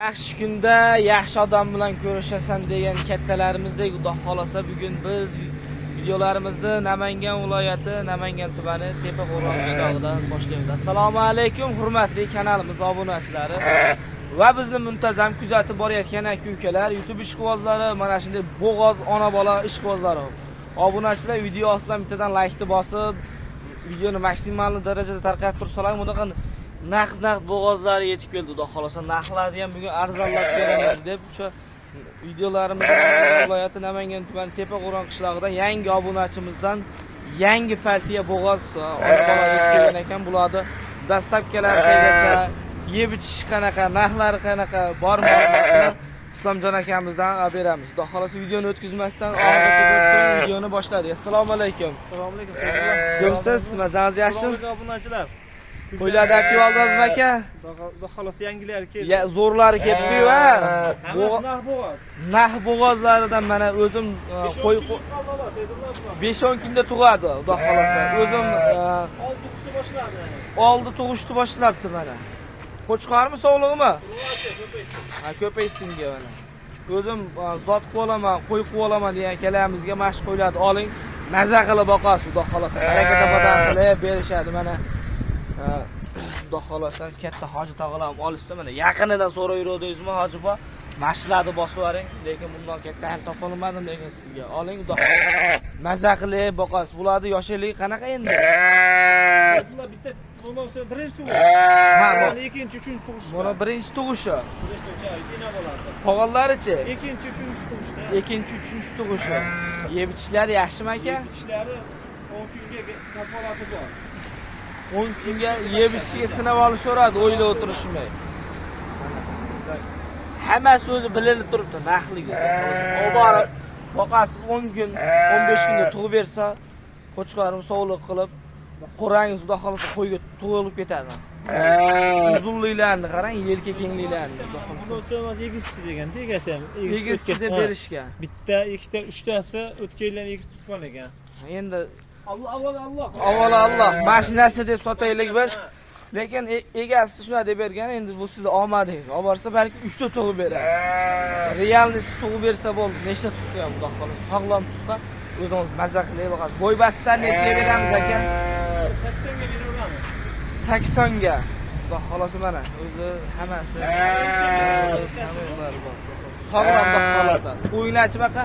Yaxshi kunda yaxshi odam bilan ko'rishasan degan kattalarimizdek, Xudo xolasa bugun biz videolarimizni Namangan viloyati, Namangan tumani Tepaqo'rg'on qishlog'idan boshlaymiz. Assalomu alaykum, hurmatli kanalimiz obunachilari va bizni muntazam kuzatib borayotgan aka-ukalar, YouTube ishqibozlari, mana shunday bo'g'oz ona bola ishqibozlari. Obunachilar, video ostidan bittadan laykni bosib, videoni maksimal darajada tarqatib tursalar, bunaqa naqd bo'g'ozlari yetib keldi. Xudo xolasa narxlarni ham bugun arzonlatib beraman deb o'sha videolarimizni viloyati Namangan tumani Tepaqo'rg'on qishlog'idan yangi obunachimizdan yangi partiya bo'g'oz ona bola yetib kelgan ekan. Bularni доставка lari qaygacha, yeb ichishi qanaqa, narxlari qanaqa, bor ma'lumotni Islomjon akamizdan olib beramiz. Xudo xolasa videoni o'tkazmasdan oxirigacha ko'rib turing, videoni boshladik. Assalomu alaykum. Assalomu alaykum. Jimsiz, mazangiz yaxshimi? Assalomu alaykum, obunachilar. Qo'ylarni olib kelib oldingizmi, aka? Xudo xolasa yangilari keldi. Ya, zo'rlari kelibdi-yu, ha. Hammasi naq bo'g'oz. Naq bo'g'ozlaridan mana o'zim qo'y 5-10 kunda tug'adi, Xudo xolasa. O'zim Oldi tug'ishni boshladi. Oldi tug'ishni boshlabdi mana. Qo'chqormi, sovlig'imi? Ha, ko'paysinga mana. O'zim zot qilib olaman, qo'y qilib olaman degan akalarimizga mana shu qo'ylarni oling. Maza qilib boqasiz, Xudo xolasa. Baraka topadan qilib berishadi mana. Xudo xolasa katta hoji tog'alar ham olishsa, mana yaqinidan so'rayverdingizmi, hoji bo? Mashlarni bosib yuboring, lekin bundan katta ham topolmadim, lekin sizga oling, Xudo xolasa. Maza qilib boqasiz. Bularni yoshiligi qanaqa endi? Bular bitta bundan so'ng birinchi tug'ish. Ha, Buni ikkinchi, uchinchi tug'ish. Buni birinchi tug'ishi. Birinchi tug'ish, ena bolasi. Tog'onlarichi? Ikkinchi, uchinchi tug'ishda. Ikkinchi, uchinchi tug'ishi. Yeb ichishlari yaxshimi, aka? Ichishlari 10 kunga kafolati bor. 10 kunga yeb ichishiga sinab olishaveradi, o'ylab o'tirishmay. Hammasi o'zi bilinib turibdi narxligi. Olib borib boqasiz, 10 kun, 15 kunda tug'ib bersa, qo'chqorim sovliq qilib, qo'rangiz Xudo xolasa qo'yga tug'ilib ketadi. Uzunliklarini qarang, yelka kengliklarini, Xudo xolasa. Bundan so'ng egizchi degan, egasi ham Egizchi deb berishgan. Bitta, ikkita, uchtasi o'tgan yil ham egiz tuqqan ekan. Endi Alloh, avvalo Alloh. Avvalo Alloh, mashinasi deb sotaylik biz. Lekin egasi shunday deb bergan, endi bu sizni omadingiz. Olib borsa balki 3 ta tug'ib beradi. Реальный tug'ib bersa bo'ldi, nechta tug'sa ham, Xudo xohlasa sog'lom tug'sa, o'zingiz maza qilib boqasiz. Bo'ybasdan nechaga beramiz, aka? 80 ga beraveramiz. 80 ga. Xudo xohlasa mana o'zi hammasi bor. Sog'lom, Xudo xohlasa. Qo'ylarchi baqa?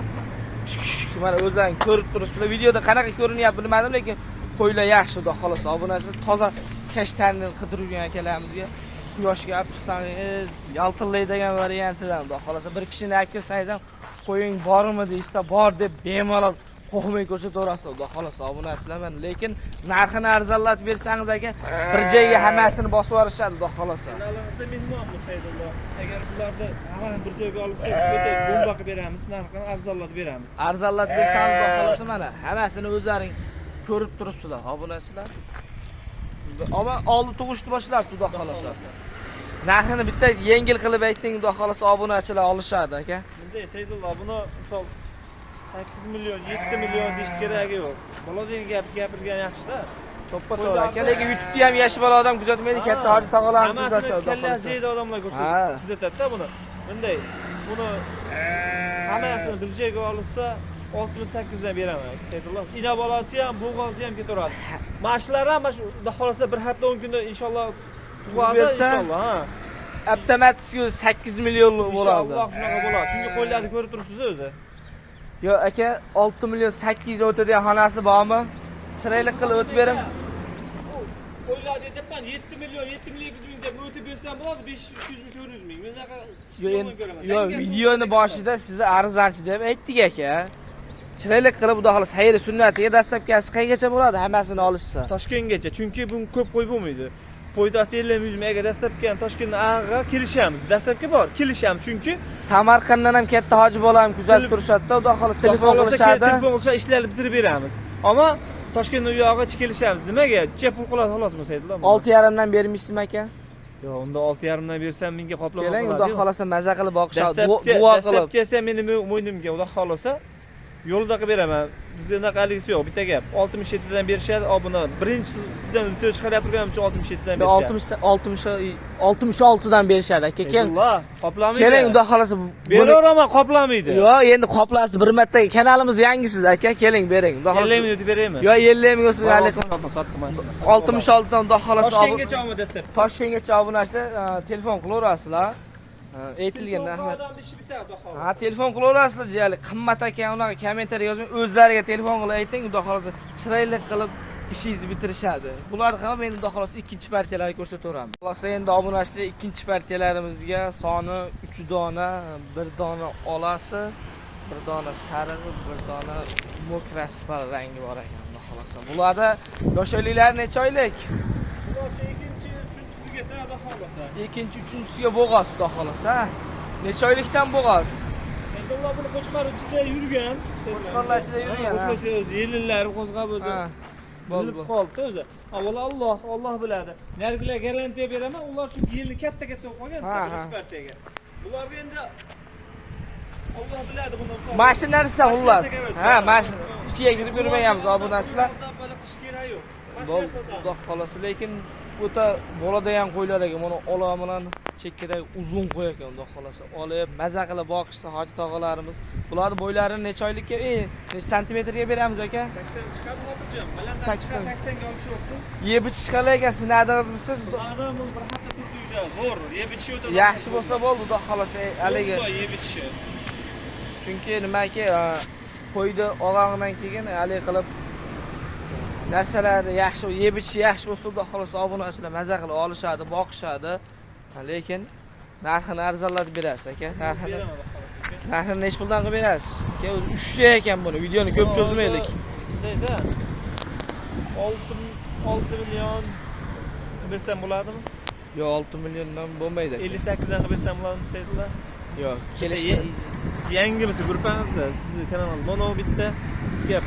Mana o'zlaring ko'rib turibsizlar. Videoda qanaqa ko'rinyapti bilmadim, lekin qo'ylar yaxshi, Xudo xohlasa. Obunachilar, toza kashtanni qidirib yurgan akalarimizga quyoshga olib chiqsangiz yaltillaydigan variantidan, Xudo xohlasa bir kishini olib kelsangiz ham, qo'ying bormi deyishsa, bor deb bemalol qo'rqmay ko'rsataverasiz, Xudo xohlasa, obunachilar. Mana lekin narxini arzonlatib bersangiz, aka, bir joyga hammasini bosib yuborishadi, Xudo xohlasa. Kanalimizda mehmonmiz, Saydullo. Agar bularni hammasini bir joyga olsak, o'ta bomba qilib beramiz, narxini arzonlatib beramiz. Arzonlatib bersangiz, Xudo xohlasa mana hammasini o'zlaring ko'rib turibsizlar, obunachilar. Ammo oldi tug'ishni boshlabdi, Xudo xohlasa. Narxini bitta yengil qilib ayting, Xudo xohlasa obunachilar olishadi, aka. Bunday, Saydullo, buni misol 8 million, 7 million deyish keragi yo'q. Bola degan gap gapirgan yaxshi-da. To'ppa to'g'ri, aka, lekin YouTube'da ham yosh bola odam kuzatmaydi, katta hoji tog'alarni kuzatishadi, Xudo Hammasini xohlasa. Kallasi odamlar kuzatadi-da buni. Bunday, buni hammasini bir joyga olsa 68 dan beraman, Saydullo. Ina bolasi ham, bo'g'ozi ham ketaveradi. Mana shular ham mana shu, Xudo xohlasa bir hafta 10 kunda inshaalloh tug'adi, Bersa, inshaalloh, ha. Avtomatik 8 millionlik bo'ladi. Inshaalloh shunaqa bo'ladi. Chunki qo'ylarni ko'rib turibsiz o'zi. Yo, aka, 6 million 800 o'tadigan xonasi bormi? Chiroyli qilib o'tib bering. Qo'ylarni aytyapman, 7 million, 7 million 200 ming deb o'tib bersam bo'ladi, 500 ming, 400 ming. Men unaqa Yo, yomon ko'raman. Yo, videoni boshida sizni arzonchi deb aytdik, aka. Chiroyli qilib, Xudo xohlasa, xayri sunnatiga доставка si qaygacha bo'ladi hammasini olishsa? Toshkentgacha, chunki buni ko'p qo'y bo'lmaydi. Foydasi 50 ming, 100 ming, agar доставка ni Toshkentdan ag'ag'a kelishamiz. Доставка bor, kelishamiz, chunki Samarqanddan ham katta hoji bola ham kuzatib turishadi-da, Xudo xohlasa telefon qilishadi. Telefon qilsa ishlarni bitirib beramiz. Ammo Toshkentdan u yog'iga kelishamiz. Nimaga? Pul qiladi xolosmi, Saydullo? 6,5 dan bermaysizmi, aka? Yo'q, unda 6,5 dan bersam menga qoplama Keling, qiladi. Xudo xohlasa maza qilib boqishadi, duo qilib. Доставка si ham meni mo'ynimga, Xudo xohlasa. Yo'lida qilib beraman. Bizda unaqaligisi yo'q, bitta gap. 67 dan berishadi, obuna. Birinchi sizdan video chiqaryapti turganim uchun 67 dan berishadi. 60 66 dan berishadi aka. Keling. Alloh, qoplamaydi. Keling, xudo xolasa. Beraveraman, qoplamaydi. Yo'q, endi qoplasiz bir marta kanalimiz yangisiz aka, keling bering. Xudo xolasa. 50 ming o'tib beraymi? Yo, 50 ming bo'lsin, hali Sotdim, mana shuni. 66 dan xudo xolasa. Toshkentgacha olma dastlab. Toshkentgacha obunachilar telefon qilaverasizlar. Aytilgan narxlar. Odamni ishi bitadi, xudo xohlasa. Ha, telefon qilaverasizlar, jali qimmat ekan, unaqa kommentariy yozmang, o'zlariga telefon qilib ayting, xudo xolasa chiroyli qilib ishingizni bitirishadi. Bular ham endi xudo xolasa ikkinchi partiyalarni ko'rsataveramiz. Xulosa endi obunachilar ikkinchi partiyalarimizga soni 3 dona, 1 dona olasi, 1 dona sarig'i, 1 dona mo'krasipal rangi bor ekan, xudo xolasa. Bularda yosh oyliklari necha oylik? Bular shu ikkinchi, uchinchisiga xudo xohlasa. Ikkinchi, uchinchisiga bo'g'oz, xudo xolasa. Necha oylikdan bo'g'oz? Saydulla buni qo'chqor ichida yurgan. Qo'chqorlar ichida yurgan, Ha, qo'chqor ichida o'zi yelinlari qo'zg'ab o'zi. Ha. Bo'ldi. Bilib qoldi o'zi. Avvalo Alloh, Alloh biladi. Nargilar garantiya beraman, ular chunki yelini katta-katta bo'lib qolgan, birinchi partiyaga. Bular endi Alloh biladi buni. Mana shu narsa xullas. Mana Ha, mana shu ichiga kirib ko'rmaganmiz obunachilar. Baliq kerak yo'q. Mana shu Bo'ldi, narsadan. xudo xolasa, lekin o'ta bolada ham qo'ylar ekan. Mana ola bilan chekkadagi uzun qo'y ekan, xudo xolasa. Olib, maza qilib boqishsa hoji tog'alarimiz. Bularni bo'ylarini necha oylikka, necha santimetrga beramiz aka? 80 chiqadi xotirjam. Baland 80. 80 ga olishi olsin. Yeb ichish qalay ekan, sinadingizmisiz? Adam bu bir hafta turdi uyda. Zo'r, yeb ichishi o'ta. Yaxshi bo'lsa bo'ldi, xudo xolasa, haligi. Yeb ichishi. Chunki nimaki, qo'yni olgandan keyin haligi qilib narsalarni yaxshi yeb ichishi yaxshi bo'lsa, xudo xolasa obunachilar maza qilib olishadi, boqishadi. Lekin narxini arzonlatib berasiz aka. Narxini Beraman xudo xolasa. narxini necha puldan qilib berasiz? Aka, o'zi 3 ekan buni. Videoni ko'p cho'zmaylik. Deydi. 6 million bersam bo'ladimi? Yo'q, 6 milliondan bo'lmaydi. aka. 58 dan qilib bersam bo'ladimi Saydulla? Yo'q, kelishdi. Yangi bizni gruppamizda sizni kanalingiz mono bitta gap.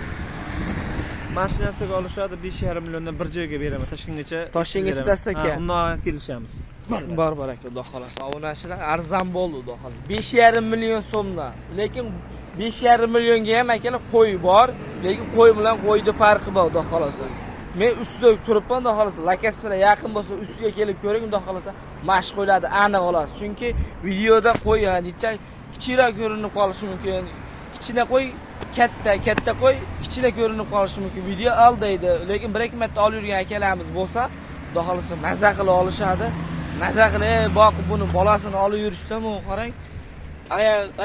Mana shu narsaga olishadi 5,5 milliondan bir joyga beraman Toshkentgacha. Toshkentgacha beraman. dastakka. Ha, undan kelishamiz. Bor bor aka, xudo xolasa. Obunachilar arzon bo'ldi, xudo xolasa. 5,5 million so'mdan. Lekin 5,5 millionga ham akalar qo'y bor, lekin qo'y bilan qo'yni farqi bor, xudo xolasa. Men ustida turibman, xudo xolasa. Lakaslar yaqin bo'lsa ustiga kelib ko'ring, xudo xolasa. Mashq qo'ylarni aniq olasiz. Chunki videoda qo'y jicha kichikroq ko'rinib qolishi mumkin. Kichkina qo'y katta, katta qo'y kichkina ko'rinib qolishi mumkin. Video aldaydi, lekin bir ikki marta olib yurgan akalarimiz bo'lsa, xudo xolasa maza qilib olishadi. Maza qilib boqib buni bolasini olib yurishsa, bu qarang,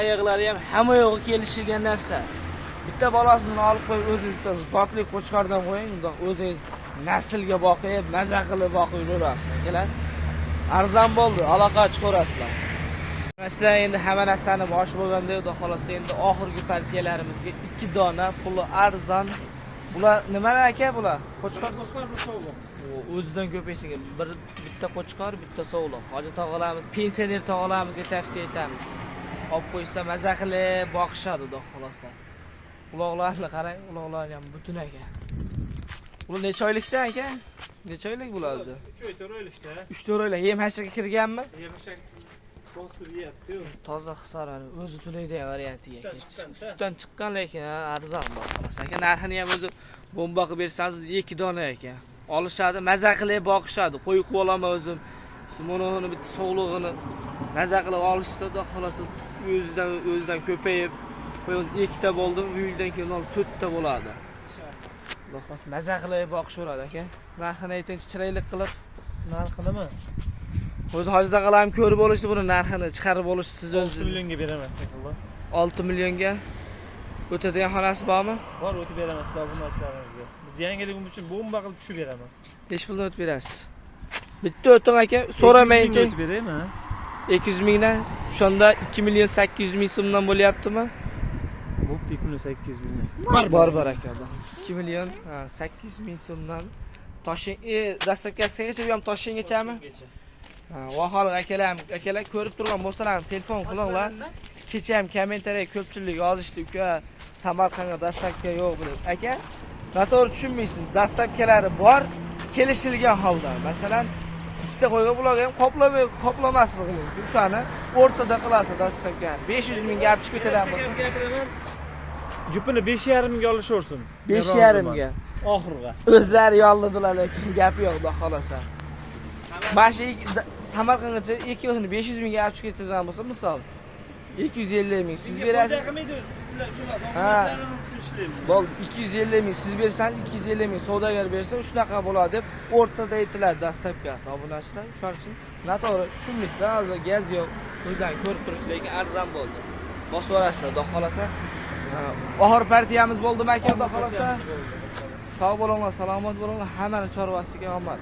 oyoqlari ham hamma yo'g'i kelishgan narsa. Bitta bolasini olib qo'yib, o'zingiz bitta zotli qo'chqordan qo'ying, bundoq o'zingiz naslga boqib, maza qilib boqib yuraverasiz akalar. Arzon bo'ldi, aloqa chiqaverasizlar. Mana shular endi hamma narsani boshi bo'lganda, xudo xolasa endi oxirgi partiyalarimizga 2 dona puli arzon. Bular nimalar aka bular? Qo'chqor. Qo'chqor bir sovliq. O'zidan ko'paysin. Bir bitta qo'chqor, bitta sovliq. Hoji tog'alarimiz, pensioner tog'alarimizga tavsiya etamiz. Olib qo'ysa maza qilib boqishadi, xudo xolasa. Uloqlarni qarang, uloqlari ham butun aka. Bular necha oylikda aka? Necha oylik bular o'zi? 3 oy, 4 oylikda. 3-4 oylik. Yem hashirga kirganmi? Yemishak bosib yeyapti-yu. Toza hisor o'zi to'laydigan variantiga. Sutdan chiqqan, Sutdan chiqqan, lekin arzon bor xolos aka. Narxini ham o'zi bomba qilib bersangiz 2 dona ekan. Olishadi, maza qilib boqishadi. Qo'y qilib olaman o'zim. Mononi bitta sog'lig'ini maza qilib olishsa, xudo xolasa o'zidan ko'payib, qo'y 2 ta bo'ldi, bu yildan keyin olib 4 ta bo'ladi. Xudo xolasa maza qilib boqishaveradi aka. Narxini aytingchi chiroyli qilib. Narxi nima? O'zi hozir ham ko'rib olishdi buni narxini chiqarib olish siz 6 o'zingiz millionga beraman Saydulla. 6 millionga o'tadigan xonasi bormi? Bor, o'tib beraman siz obunachilarimizga. Biz yangiligimiz uchun bomba qilib tushib beraman. Necha puldan o'tib berasiz? Bitta o'ting aka, so'ramaychi. O'tib beraymi? 200 mingdan, o'shanda 2 million 800 ming so'mdan bo'lyaptimi? Bo'pti, 2 million 800 mingdan. Bor bor aka. 2 million 800 ming so'mdan Toshkent dastlabkasigacha bu ham Toshkentgachami? Ha, vaholik akalar, akalar ko'rib turgan bo'lsalar telefon qilinglar. Kecha ham kommentariya ko'pchilik yozishdi, uka Samarqandga dastlabka yo'q deb. Aka, noto'g'ri tushunmaysiz. Dastlabkalari bor, kelishilgan holda. Masalan, ikkita qo'yga bularga ham qoplamasligi mumkin. O'shani o'rtada qilasiz dastlabka. 500 mingga olib chiqib ketadigan bo'lsa. Gapiraman. Jupini 5,5 mingga olishaversin. 5,5 ga. Oxirgi. O'zlari yolladilar, lekin gapi yo'q, xudo xohlasa. Mana shu Samarqandgacha ikkovsini 500 mingga olib chiqib ketadigan bo'lsa, misol 250 ming siz berasiz. Qilmaydi sizlar shunaqa Ha. obunachilarimiz uchun ishlaymiz. Bo'ldi, 250 ming siz bersangiz, 250 ming savdogar bersa, shunaqa bo'ladi deb o'rtada aytiladi доставка si obunachilar. Shuning uchun noto'g'ri tushunmaysizlar, hozir gaz yo'q, o'zlaring ko'rib turibsiz, lekin arzon bo'ldi. Bosib yuborasizlar, xudo xohlasa. Oxir partiyamiz bo'ldimi aka, xudo xohlasa? Sog' bo'linglar, salomat bo'linglar, hammani chorvasiga omad.